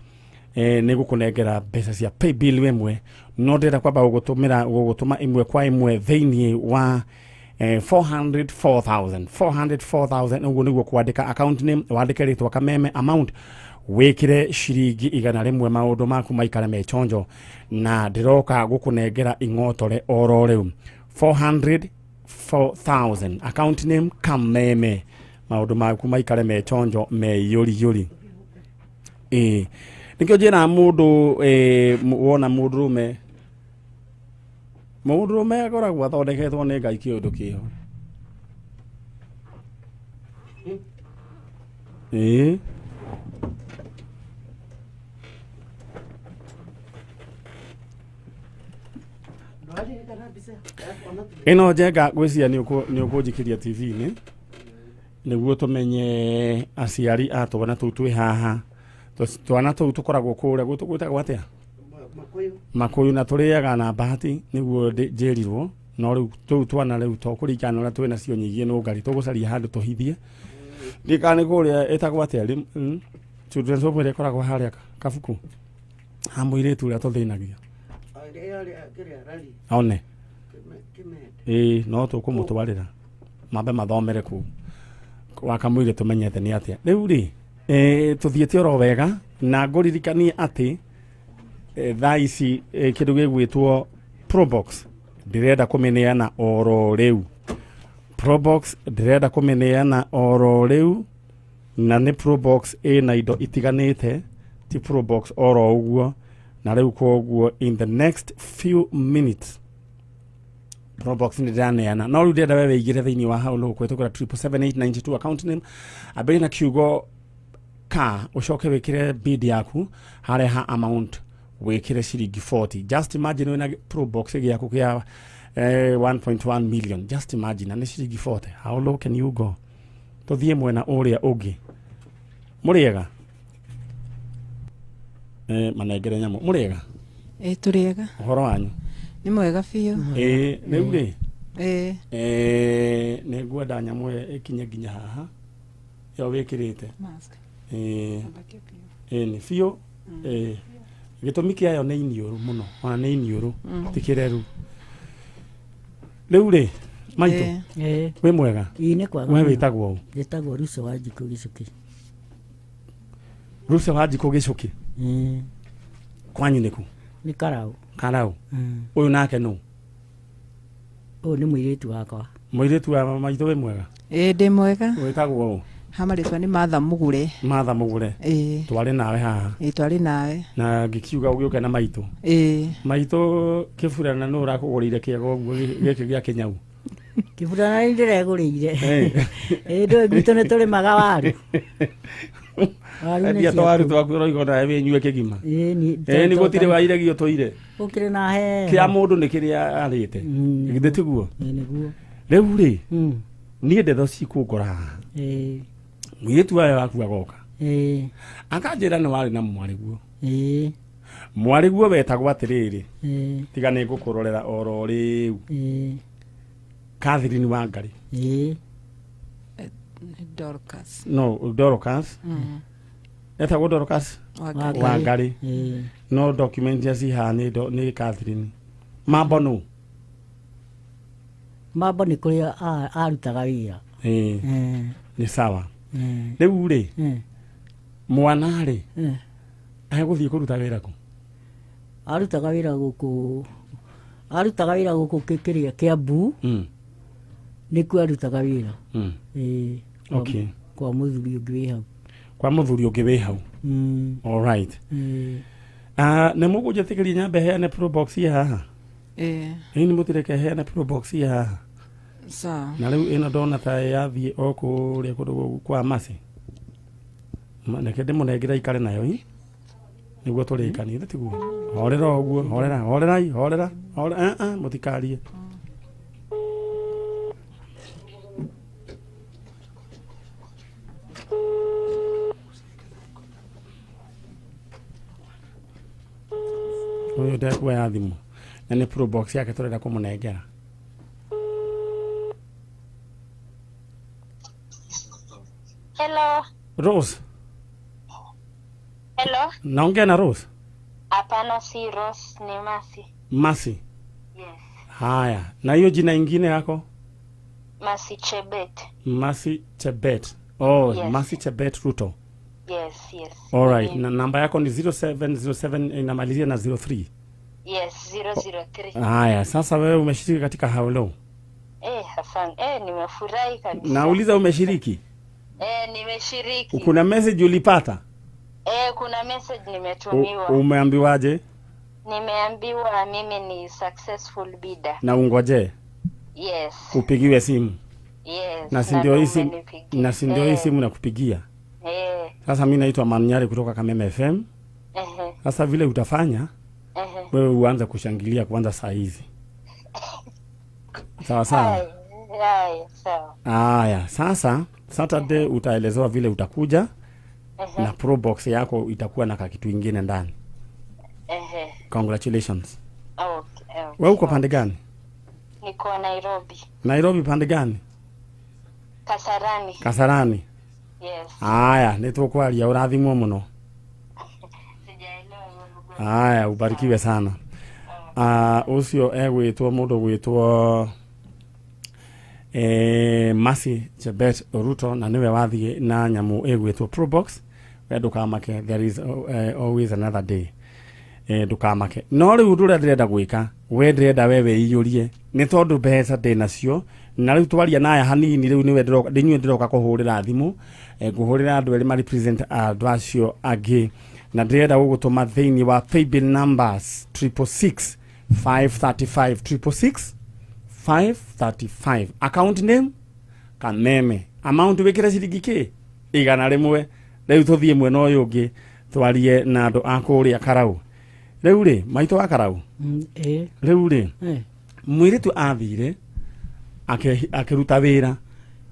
nĩ gũkũnengera mbeca cia paybill ĩmwe, no ndĩrenda kwamba gũgũtũma ĩmwe kwa ĩmwe thĩinĩ wa 404,000 404,000. Ũguo nĩguo kwandĩka account name, wandĩke rĩtwa Kameme, amount wĩkĩre ciringi 100, maũndũ maku maikare me chonjo, na ndĩroka gũkũnengera ing'otore oro rĩu. 404,000 account name Kameme, maũndũ maku maikare me chonjo me yũri yũri. Nĩkĩo njĩraga mũndũ wona mũndũrũme akoragwo athondeketwo nĩ Ngai kĩũndũ kĩho. Ĩno njenga ngwĩciria nĩ ũkũnjikĩria TV-inĩ nĩguo tũmenye aciari a twana tũu twĩ haha. Twana tũu tũkoragwo kũrĩa gwĩtagwo atĩa? Makũyũ, na tũrĩaga na bahati nĩguo njĩrirwo, no rĩu tũu twana rĩu to kũringana na ũrĩa twĩ nacio nyingĩ nũngari tũgũcaria handũ tũhithie. Ndikana nĩ kũrĩa ĩtagwo atĩa? Children's home ĩrĩa ĩkoragwo harĩa Kabuku ha mũirĩtu ũrĩa tũthĩnagia. One. No tũkũmũtwarĩra mambe mathomere kũu wa kamũirĩtu tũmenyete nĩ atĩa. Rĩu rĩ tũthiĩte oro wega na ngũririkanie atĩ thaa ici kĩndũ gĩgwĩtwo Probox ndĩrenda kũmĩneana oro rĩu. Probox ndĩrenda kũmĩneana oro rĩu, na nĩ Probox ĩna indo itiganĩte, ti Probox oro ũguo. Na rĩu koguo in the next few minutes Probox nĩ ndĩraneana, no rĩu ndĩrenda we wĩingĩre thĩinĩ wa hau kũhĩtũkĩra 777 892 account name, ambĩrĩria na kiugo ka, ũcoke wĩkĩre bid yaku harĩa ha amount wĩkĩre ciringi 40. Just imagine wĩna Probox gĩaku kĩa 1.1 million. Just imagine na nĩ ciringi 40. How low can you go? Tũthiĩ mwena ũrĩa ũngĩ. Mũrĩega? Manengere nyamũ. Mũrĩega? Tũrĩega. Ũhoro wanyu? Nĩ mwega biũ. Rĩu rĩ nĩ ngwenda nyamũ ĩyo ĩkinye nginya haha ĩyo wĩkĩrĩte. Nĩ biũ. Gĩtũmi kĩayo nĩ iniũrũ mũno, ona nĩ iniũrũ ti kĩreru. Rĩu rĩ maitũ wĩ mwega? We wĩtagwo ũ? Njĩtagwo Ruco wa Njikũ Gĩcũkĩ. Ruco wa Njikũ Gĩcũkĩ? Kwanyu nĩ kũ? Nĩ Karau. Karau. Ũyũ nake nũ? Ũyũ nĩ mũirĩtu wakwa. Mũirĩtu wa maitũ wĩ mwega? Ndĩ mwega. Wĩtagwo ũ? Ha marĩtwa nĩ Martha Mũgũre. Martha Mũgũre. Twarĩ nawe haha. Twarĩ nawe. Na ngĩkiuga ũgĩũke na maitũ. Maitũ kĩburana nũ ũrakũgũrĩire kĩega ũguo gĩkĩ gĩa kĩnyau? Kĩburana nĩ ndĩregũrĩire. Ndũĩ gwitũ nĩ tũrĩmaga waru. Endia twaru twaku ũroiga nawe wĩnyue kĩgima. Nĩ gũtirĩ wairegio tũire. Gũkĩrĩ na heho. Kĩa mũndũ nĩ kĩrĩa arĩte. Githĩ tiguo? Nĩguo. Rĩu rĩ niĩ ndeto cikũngora haha. Mũirĩtu wayo waku agoka. Akanjĩra nĩ warĩ na mwarĩguo. Mwarĩguo wetagwo atĩrĩrĩ. Tiga nĩ ngũkũrorera oro rĩu. Catherine Wangari. Dorcas. No, Dorcas. Etagwo Dorcas Wangari. No document iria ci haha nĩ Catherine. Mambo nũ? Mambo nĩ kũrĩa arutaga wĩra. Nĩ sawa. Rĩu rĩ mwana rĩ agũthiĩ kũruta wĩra kũ? Arutaga wĩra gũkũ, arutaga wĩra gũkũ kĩrĩa Kĩambu. Nĩkuo arutaga wĩra. Okay. Kwa mũthuri ũngĩ wĩ hau. Kwa mũthuri ũngĩ wĩ hau. All right. Nĩ mũkũnjĩtĩkĩria nyambe heane Probox haha? Nĩ mũtireke heane Probox haha? Sawa. Na rĩu ĩno ndona ta yathiĩ o kũrĩa kũndũ kwa Mercy. Reke ndĩmũnengere aikare nayo ĩ nĩguo tũrĩkanie, tiguo? Horera ũguo, horera, horerai, horera, horera, mũtikarie. Ũyũ ndekuoya thimũ na nĩ probox yake tũrenda kũmũnengera. Hello. Rose. Hello. Naongea na Rose? Hapana, si Rose, ni Masi. Masi. Yes. Haya, na hiyo jina ingine yako? Masi Chebet. Masi Chebet. Oh, Yes. Masi Chebet Ruto. Yes, yes. All right. Ni- Na namba yako ni 0707 inamalizia na 03. Yes, 003. Haya, sasa wewe umeshiriki katika How Low. Asante. Nimefurahi kabisa. Nauliza umeshiriki? Nimeshiriki. Kuna message ulipata? Kuna message nimetumiwa. Umeambiwaje? Nimeambiwa mimi ni successful bidder. Na ungoje Yes. upigiwe simu. Yes. Na si ndio hii simu, umenipigia. na si ndio hii simu nakupigia. Sasa mimi naitwa Manyari kutoka Kameme FM. Sasa vile utafanya wewe uanze kushangilia kwanza saa hizi. Sawa sawa. Haya, sawa. Haya, sasa Saturday utaelezewa vile utakuja na pro box yako itakuwa na kakitu ingine ndani. Congratulations. Okay. Wewe uko pande gani? Niko Nairobi. Nairobi pande gani? Kasarani. Kasarani. Yes. Haya, nĩtũkwaria ũrathimwo mũno. Sijaelewa. Haya, ubarikiwe sana. Ũcio egwĩtwo mũndũ gwĩtwo Masi Chebet Ruto na nĩwe wathiĩ na nyamũ ĩgwĩtwo Probox. We ndũkamake, there is always another day. Ndũkamake. No rĩu ũndũ ũrĩa ndĩrenda gwĩka, we ndĩrenda we wĩiyũrie nĩ tondũ mbeca ndĩnacio na rĩu twaria naya hanini rĩu nĩwe ndĩroka ndĩnyuĩ ndĩroka kũhũrĩra thimũ, ngũhũrĩra andũ erĩ ma represent andũ acio angĩ na ndĩrenda gũgũtũma thĩinĩ wa paybill numbers 666 535 666 535 account name Kameme, amount wĩkĩre ciringi kĩ 100. Rĩu tũthiĩ mwena ũyũ ũngĩ twarie na andũ a kũrĩa Karau. Rĩu rĩ maitũ wa Karau, rĩu rĩ mũirĩtu athire akĩruta wĩra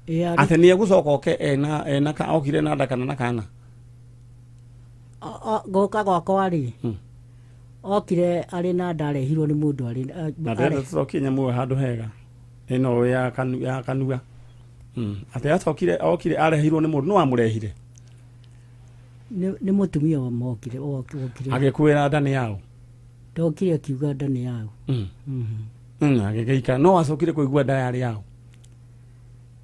atĩ nĩ egũcoka oke ena okire na nda kana na kana Gũka gwakwa rĩ okire arĩ na nda arehirwo nĩ mũndũ arĩ na ndĩrenda tũcokie nyamũ ĩyo handũ hega ĩno ya kanua. Atĩ acokire okire arehirwo nĩ mũndũ, nĩ wamũrehire? Nĩ mũtumia wa mokire okire agĩkwĩra nda nĩ yao? Ndokire akiuga nda nĩ yao. Agĩgĩikara no acokire kũigua nda yarĩ yao?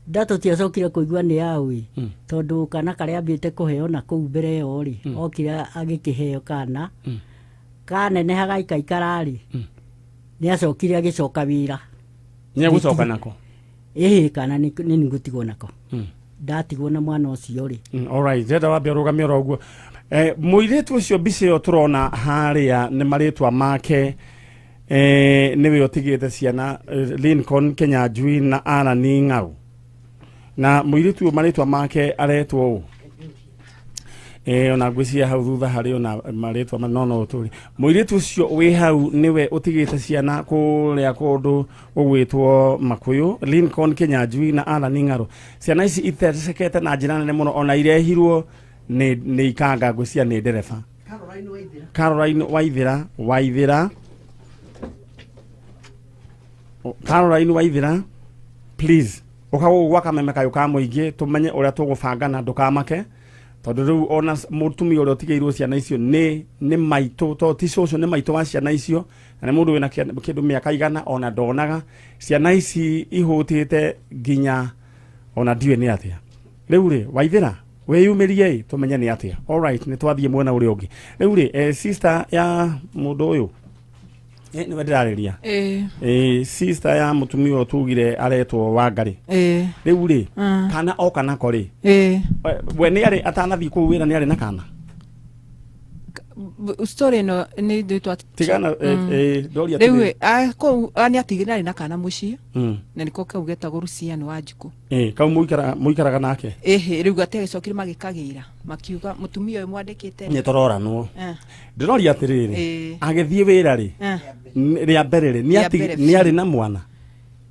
Nda tũtiacokire kũigua nĩ yao ĩ, tondũ kana karĩa ambĩte kũheo na kũu mbere ĩyo rĩ okire agĩkĩheo kana kaneneha gaikaikara rĩ nĩ acokire agĩcoka wĩra. Nĩ egũcoka nako? Ĩhĩ, kana nĩ ngũtigwo nako. Ndatigwo na mwana ũcio rĩ. All right, ndĩrenda wambe ũrũgamie oro ũguo. Mũirĩtu ũcio mbica ĩyo tũrona harĩa nĩ marĩtwa make, nĩwe ũtigĩte ciana Lincoln Kenyanjui na Alan Ng'au. Na mũirĩtu ũyũ marĩtwa make aretwo ũũ. Ona ngwĩciria hau thutha harĩ ona marĩtwa no tũrĩ. Mũirĩtu ũcio wĩ hau nĩwe ũtigĩte ciana kũrĩa kũndũ gũgwĩtwo Makuyu, Lincoln Kenyanjui na Alan Ng'arũ. Ciana ici ithecekete na njĩra nene mũno, ona irehirwo nĩ ikanga ngwĩciria nĩ ndereba. Caroline Waithera, Waithera. Caroline Waithera, please. Ũka gũkũ gwa Kameme kayũ ka mũingĩ tũmenye ũrĩa tũgũbangana ndũkamake. Tondũ rĩu ona mũtumia ũrĩa ũtigĩirwo ciana icio nĩ maitũ, to ti cũcũ, nĩ maitũ wa ciana icio, na nĩ mũndũ wĩna kĩndũ mĩaka igana ona ndonaga. Ciana ici ihũtĩte nginya ona ndiũĩ nĩ atĩa. Rĩu rĩ Waithera wĩyumĩrie ĩ tũmenye nĩ atĩa. All right, nĩ twathiĩ mwena ũrĩa ũngĩ. Rĩu rĩ sister ya mũndũ ũyũ nĩwe ndĩrarĩria. Sister ya mũtumia ũyũ tugire aretwo Wangari. Rĩu rĩ kana oka nako rĩ we nĩ arĩ atanathiĩ kũu wĩra nĩ arĩ na kana? Story ĩno nĩ ndĩtwa tigana ndoria rĩu kũu nĩ atigire arĩ na kana mũciĩ na nĩko kau getagwo Luciano wa Njukũ. Kau mũikaraga nake? Ĩhĩ, rĩu gatiagĩcokire magĩkagĩra makiuga mũtumia ũyũ mwandĩkĩte nĩ tũroranwo. Ndĩroria atĩrĩrĩ, agĩthiĩ wĩra rĩ rĩa mbere rĩ nĩ arĩ na mwana?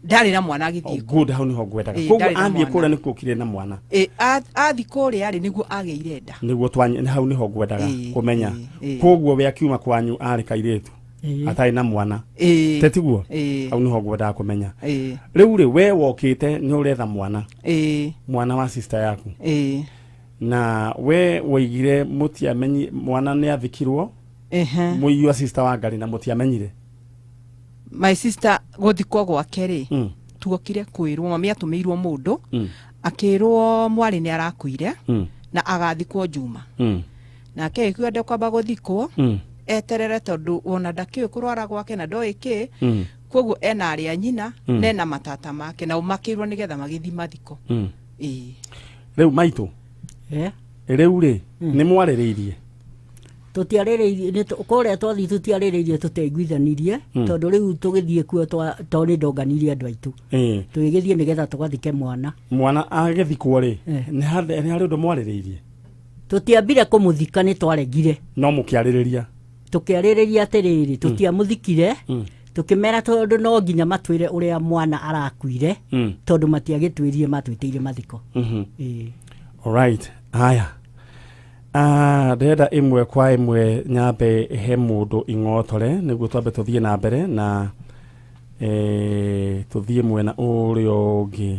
Ndarĩ na mwana agĩthiĩ. Good, hau nĩho ngwendaga. Koguo athiĩ kũrĩa nĩkuo okire na mwana. Athiĩ kũrĩa rĩ nĩguo agĩire nda. Nĩguo hau nĩho ngwendaga kũmenya. Koguo we akiuma kwanyu arĩ kairĩtu? Atarĩ na mwana. Ĩĩ. Tetiguo? Ĩĩ. Hau nĩho ngwendaga kũmenya. Ĩĩ. Rĩu rĩ, we wokĩte nĩ ũretha mwana. Ĩĩ. Mwana wa sister yaku. Ĩĩ. Na we woigire mũtiamenyi mwana nĩ athikirwo. Ehe. Mũiywa sister wa Ngarĩ na mũtiamenyire. My sister gũthikwo gwake rĩ, tuokire kwĩrwo mami atũmĩirwo mũndũ akĩrwo mwarĩ nĩ arakuire na agathikwo Juma. Nake agĩkiuga ndekwamba gũthikwo eterere tondũ ona ndakĩũĩ kũrwara gwake na ndoĩ kĩ, koguo ena arĩa nyina na ena matata make nao makĩrwo nĩgetha magĩthiĩ mathiko. Ĩĩ. Rĩu maitũ, rĩu rĩ nĩ mwarĩrĩirie? Tũtiarĩrĩirie kũrĩa twathiĩ, tũtiarĩrĩirie, tũtiaiguithanirie tondũ rĩu tũgĩthiĩ kuo tondũ nĩ ndonganirie andũ aitũ. Tũgĩgĩthiĩ nĩgetha tũgathike mwana. Mwana agĩthikwo rĩ, nĩ harĩ ũndũ mwarĩrĩirie? Tũtiambire kũmũthika, nĩ twaregire. No mũkĩarĩrĩria? Tũkĩarĩrĩria atĩrĩrĩ, tũtiamũthikire, tũkĩmera tondũ no nginya matwĩre ũrĩa mwana arakuire, tondũ matiagĩtwĩrire, matwĩtĩire mathiko. Alright, haya. Ndĩrenda ĩmwe kwa ĩmwe nyambe he mũndũ ing'otore nĩguo twambe tũthiĩ na mbere na tũthiĩ mwena ũrĩa ũngĩ.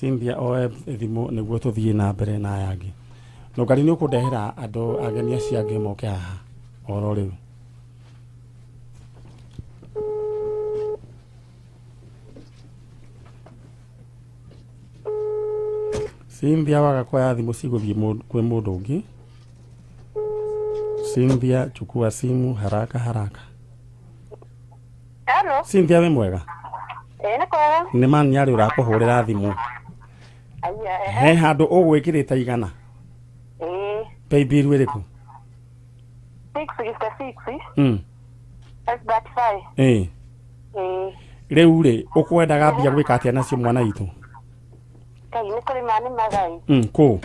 Cynthia oe thimũ nĩguo tũthiĩ na mbere na aya angĩ. Nũngari nĩ ũkũndehera andũ ageni acio angĩ moke haha oro rĩu. Cynthia waga kuoya thimũ cigũthiĩ kwĩ mũndũ ũngĩ. Cynthia, chukua simu haraka haraka. Hello. Cynthia wĩ mwega? Ĩĩ nĩ kwega. Nĩ mani arĩ ũrakũhũrĩra thimũ. Aya. He handũ ũgwĩkĩrĩte igana? Ĩĩ. Pay bill ĩrĩkũ? 666. 535. Ĩĩ. Ĩĩ. Rĩu rĩ, ũkwendaga mbia gwĩka atĩa nacio mwana witũ? Ngai nĩ kũrĩma nĩ magai. Kũ?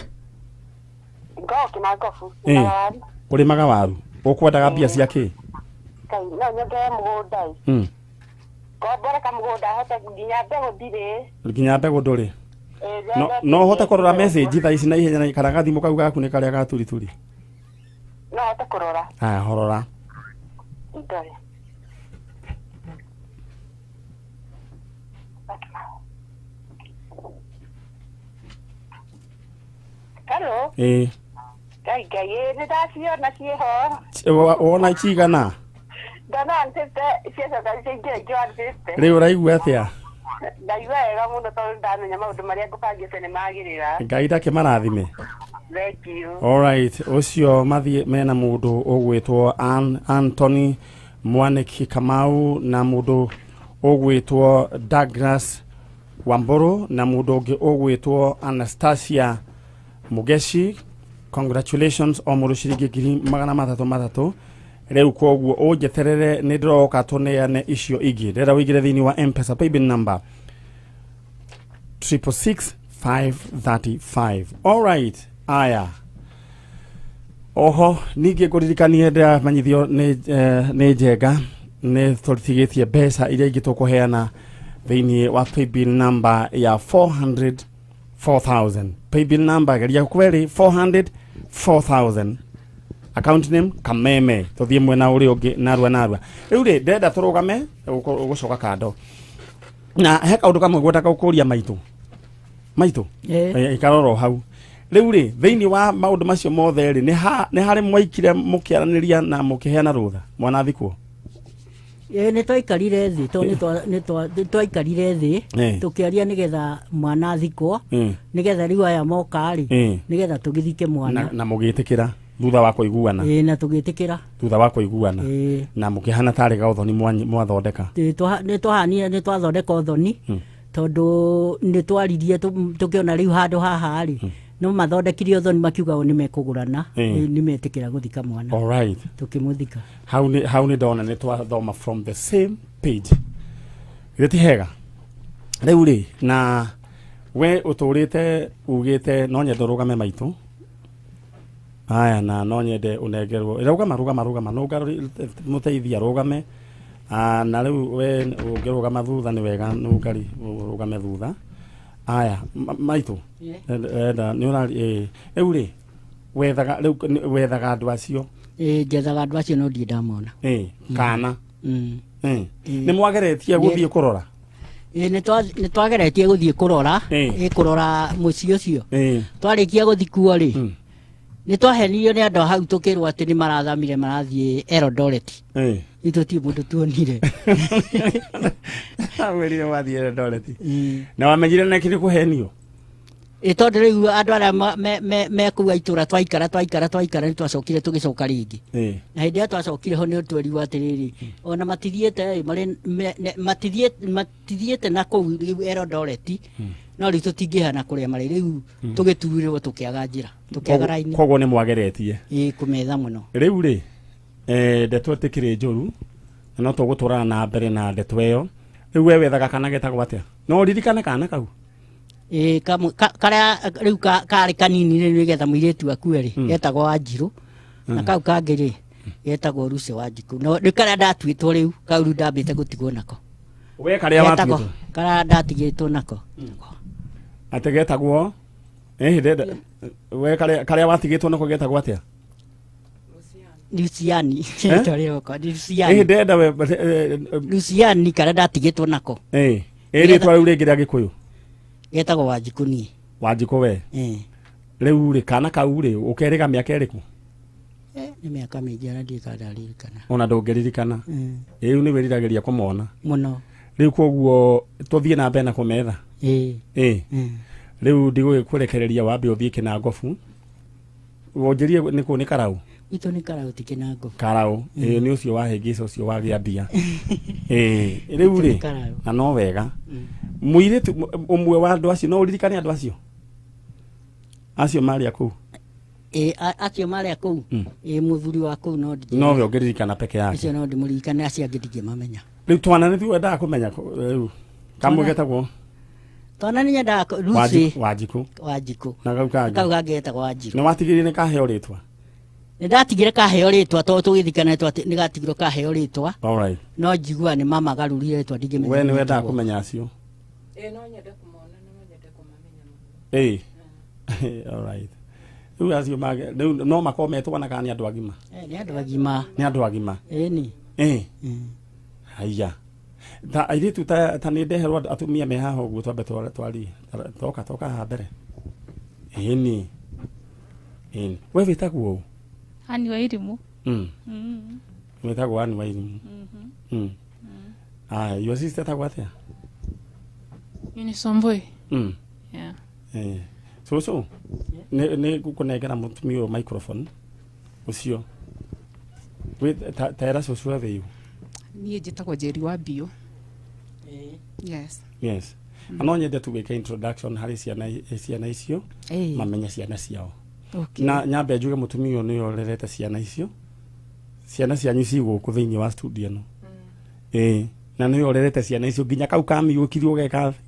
Ngoki na ngobu. Ũrĩmaga waru. Ũkwendaga mbia cia kĩ? Ngai no nyongerere mũgũnda. Ngombore kamũgũnda hote nginya mbegũ ndirĩ. Nginya mbegũ ndũrĩ? No hote kũrora message thaa ici na ihenya kana gathimũ kau gaku nĩ karĩa ga turituri? No hote kũrora. Haya, horora. Ndore. Hello. Ĩĩ. Ngai Ngai, nĩ ndaciona ciĩho. Wona cigana? Ndona 150 ciacoka ciaingĩra ingĩ 150. Rĩu ũraigua atĩa? Ndaigua wega mũno tondũ ndamenya maũndũ marĩa ngũbangĩte nĩ magĩrĩra. Ngai ndakĩmarathime. Thank you. Alright, ũcio mathiĩ mena mũndũ ũgwĩtwo Anthony Mwaniki Kamau na mũndũ ũgwĩtwo Douglas Wamburu na mũndũ ũngĩ ũgwĩtwo Anastasia Mugeshi. Congratulations o mũndũ ciringi 300 rĩu koguo ũnjeterere nĩ ndĩroka tũneane icio ingĩ. Ndĩrenda ũingĩre thĩinĩ wa M-Pesa paybill number 666,535. Alright, aya. Oho ningĩ ngũririkanie ndĩramanyithio nĩ Njenga nĩ tũtigĩtie mbeca iria ingĩ tũkũheana thĩinĩ wa paybill number ya 400 4,000. Paybill number geria kweri 400 4,000. Account name Kameme. Tuthie mwena uri ungi narua narua. Riu ri ndenda turugame ugucoka kando. Na he kaundu kamwe ngwendaga gukuria maitu. Maitu. Ikaroro hau. Riu ri thiini wa maundu macio mothe ri ni hari mwaikire mukiaraniria na mukiheana rutha mwana thikwo. Nĩ twaikarire thĩ to nĩ twaikarire thĩ tũkĩaria nĩgetha mwana athikwo nĩgetha rĩu aya moka rĩ nĩgetha tũgĩthike mwana na mũgĩtĩkĩra thutha wa kũiguana. Na tũgĩtĩkĩra thutha wa kũiguana na mũkĩhana tarĩ ga ũthoni mwathondeka. Nĩ twahanire nĩ twathondeka ũthoni tondũ nĩ twaririe tũkĩona rĩu handũ haha rĩ no mathondekire ũthoni makiuga o nĩ mekũgũrana nĩ metĩkĩra gũthika mwana. All right, tũkĩmũthika. Hau nĩ ndona nĩ twathoma from the same page. Githĩ ti hega? Rĩu rĩ na we ũtũrĩte ugĩte no nyende ũrũgame maitũ. Aya na no nyende ũnengerwo. Rũgama rũgama rũgama no mũteithia rũgame. Na rĩu we ũngĩrũgama thutha nĩ wega nũngari ũrũgame thutha. Aya maitũ enda nĩ ũrari rĩu rĩ Wethaga rĩu wethaga andũ acio. Ĩĩ, njethaga andũ acio no ndirĩ ndamona. Ĩĩ, kana. Nĩ mwageretie gũthiĩ kũrora? Ĩĩ, nĩ twageretie gũthiĩ kũrora. Ĩĩ. Ĩĩ, kũrora mũciĩ ũcio. Ĩĩ. Twarĩkia gũthiĩ kuo rĩ, nĩ twahenirio nĩ andũ a hau tũkĩrwo atĩ nĩ marathamire marathiĩ Eldoret. Ĩĩ. Itũ ti mũndũ tuonire. Wĩrire wathiĩ Eldoret. Na wamenyire nĩ kĩrĩ kũhenio? Ĩ, tondũ rĩu andũ arĩa me kũu a itũra twaikara, twaikara, twaikara, nĩ twacokire tũgĩcoka rĩngĩ. Ĩĩ. Na hĩndĩ ĩrĩa twacokire ho nĩ twerirwo atĩrĩrĩ, ona matithiĩte ĩ, marĩ, me, ne, matithiĩte, matithiĩte na kũu rĩu Eldoret, no rĩu tũtingĩhana kũrĩa marĩ, rĩu tũgĩturĩrwo tũkĩaga njĩra, tũkĩaga raini. Koguo nĩ mwageretie. Ĩĩ, kũmetha mũno. Rĩu rĩ, ndeto ĩtĩkĩrĩ njũru, na no tũgũtwarana na mbere na ndeto ĩyo. Rĩu we wethaga kana getagwo atĩa? No ũririkane kana kau? Ĩĩ, karĩa rĩu karĩ kanini rĩ, nĩgetha mũirĩtu akue rĩ, getagwo Wanjirũ. Na kau kangĩ rĩ, getagwo Lucy Wanjikũ. No nĩ karĩa ndatuĩtwo rĩu, kau rĩu ndambĩte gũtigwo nako. We karĩa Getagwo, watuĩtwo? karĩa ndatigĩtwo nako. Atĩ getagwo? Ndenda, we karĩa watigĩtwo nako getagwo atĩa? Luciani. Rĩtwa rĩroka, Luciani. Ndenda we, Luciani karĩa ndatigĩtwo nako. Rĩtwa rĩu rĩngĩ rĩa Gĩkũyũ? Getagwo Wanjikũ niĩ. Wanjikũ we? Rĩu rĩ, kana kau rĩ, ũkerĩga mĩaka ĩrĩkũ? Nĩ mĩaka mĩingĩ ona ndiũĩ kana ndaririkana. Ona ndũngĩririkana. Rĩu nĩ wĩriragĩria kũmona. Mũno. Rĩu koguo tũthiĩ na mbere na kũmetha? Rĩu ndigũgĩkũrekereria wambe ũthiĩ Kĩnangobu. Wonjĩrie nĩ kũ, nĩ Karau? Gwitũ nĩ Karau, ti Kĩnangobu. Karau. Nĩ ũcio wa hĩngĩca ũcio wa gĩambia. Rĩu Gwitũ nĩ rĩ, Karau. na no wega. Mũirĩtu ũmwe wa andũ acio, no ũririkane andũ acio? Acio marĩ a kũu? Acio marĩ a kũu? Mũthuri wa kũu no ndingĩ- No we ũngĩririkana peke yake. Acio no ndĩmũririkane, acio angĩ ndingĩmamenya. Rĩu twana nĩ wendaga kũmenya rĩu. Kamwe getagwo? Twana nĩ nyendaga Lucy. Wanjikũ. Wanjikũ. Na kau kangĩ? Kau kangĩ getagwo Wanjirũ. Nĩ watigĩrire nĩ kaheo rĩtwa? Nĩ ndatigire kaheo rĩtwa tondũ tũgĩthikana nĩ gatigirwo kaheo rĩtwa. All right. No njiguaga nĩ mama garũrire rĩtwa ndingĩmenya. We nĩ wendaga rĩtwa. kũmenya acio? No nyende kũmona, no nyende kũmamenya mũno. All right. Rĩu acio mage, rĩu no makorwo metwana kana nĩ andũ agima? Nĩ andũ agima. Nĩ andũ agima. Ĩni. Haiya. Ta airĩtu ta nĩ ndeherwo atumia me haha ũguo twambe twarie. Toka, toka haha mbere. Ĩni. Ĩni. We wĩtagwo ũ? Anne Wairimu. Wĩtagwo Anne Wairimu. Aya, your sister etagwo atĩa? Eunice Wambui. Yeah. Cũcũ, nĩ ngũkũnengera mũtumia ũyũ microphone ũcio. Tera cũcũ athĩu. Niĩ njĩtagwo Njeri wa Mbiũ. Yes. Yes. Na no nyende tu gwĩka introduction harĩ ciana icio, mamenye ciana ciao. Na nyambe njuge mũtumia ũyũ nĩwe ũrerete ciana icio. Ciana cianyu ci gũkũ thĩinĩ wa studio ĩno. Na nĩwe ũrerete ciana icio nginya kau kamiũkirio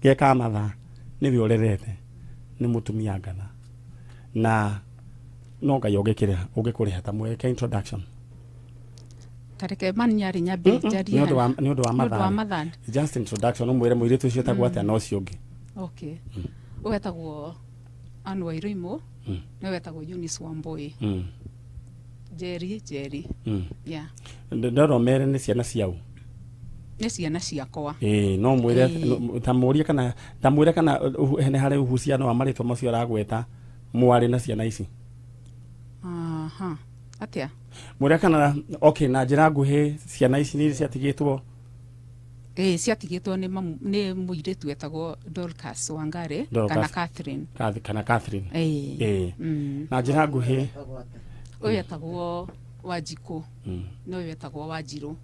geka mathaa, nĩwe ũrerete. Nĩ mũtumia ngatha. Na no Ngai ũngĩkũrĩha ta mweke introduction. Tareke mani nyarĩ nyambe njarie. Nĩ ũndũ wa, nĩ ũndũ wa Nĩ ũndũ wa mathaa. mathaa. Just introduction, ũmwĩre mũirĩtu ũcio etagwo atĩa na ũcio ũngĩ. Okay. Ũyũ etagwo Anne Wairimu, na ũyũ etagwo Eunice Wambui. Njeri, Njeri. Yeah. Ndĩrona mere nĩ ciana ciao. Nĩ ciana ciakwa. No mwĩre, no, ta mũrie kana, ta mwĩre kana, nĩ harĩ uhusiano wa marĩtwa macio aragweta mwarĩ na ciana ici. Aha. Atĩa? Mwĩre kana, okay, na njĩra nguhĩ ciana ici nĩ ciatigĩtwo? Ciatigĩtwo nĩ mamu, nĩ mũirĩtu wetagwo Dorcas Wangari, Dorcas. kana Catherine. Kana Catherine. Na njĩra nguhĩ. Ũyũ etagwo Wanjikũ. Na ũyũ etagwo Wanjirũ.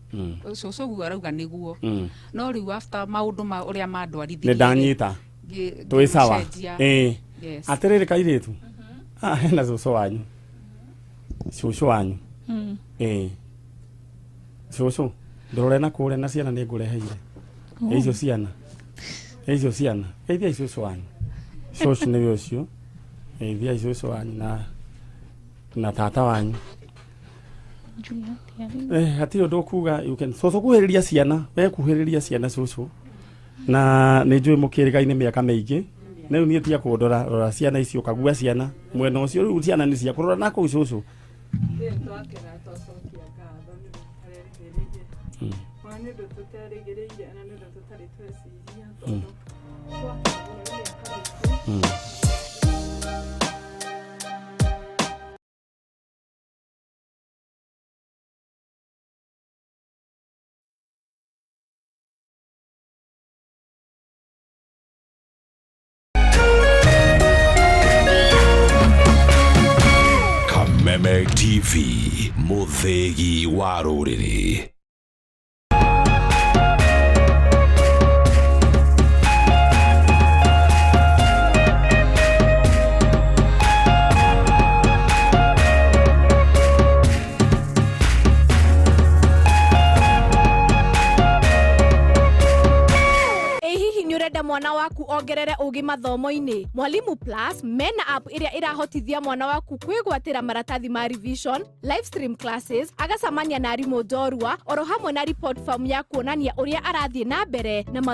Cũcũ ũguo arauga nĩguo. No rĩu after maũndũ ma ũrĩa mandwarithirie Nĩ ndanyita. Twĩ sawa. ngĩcenjia. Yes. Atĩrĩrĩ kairĩtu. Hena cũcũ wanyu. Cũcũ wanyu. Cũcũ, ndũrore na kũrĩa na ciana nĩ ngũreheire. Icio ciana. Icio ciana. Geithiai cũcũ wanyu. Cũcũ nĩwe ũcio. Geithiai cũcũ wanyu na tata wanyu. Hatirĩ ũndũ ũkuga, you can cũcũ kuhĩrĩria ciana, we kuhĩrĩria ciana cũcũ. Na nĩ njũĩ mũkĩrĩgaine mĩaka mĩingĩ. Rĩu niĩ tia kũndora, rora ciana icio, kagua ciana mwena ũcio. Rĩu ciana nĩ cia kũrora na kũu cũcũ. Twakena, twacokia ngatho nĩ ũndũ tũtarerĩgĩrĩire, ona nĩ ũndũ tũterĩgĩrĩire, na nĩ ũndũ tũtarĩ tweciria, tondũ twakena mũno nĩ mĩaka mĩingĩ. Kameme TV, mũthĩgi wa rũrĩrĩ. Ĩ hihi nĩ ũrenda mwana waku ongerere ũgĩ mathomo-inĩ? Mwalimu Plus mena app ĩrĩa ĩrahotithia mwana waku kwĩgwatĩra maratathi ma revision, live stream classes, agacamania na arimũ njorua, oro hamwe na report form ya kuonania ũrĩa arathiĩ na mbere na mathomo.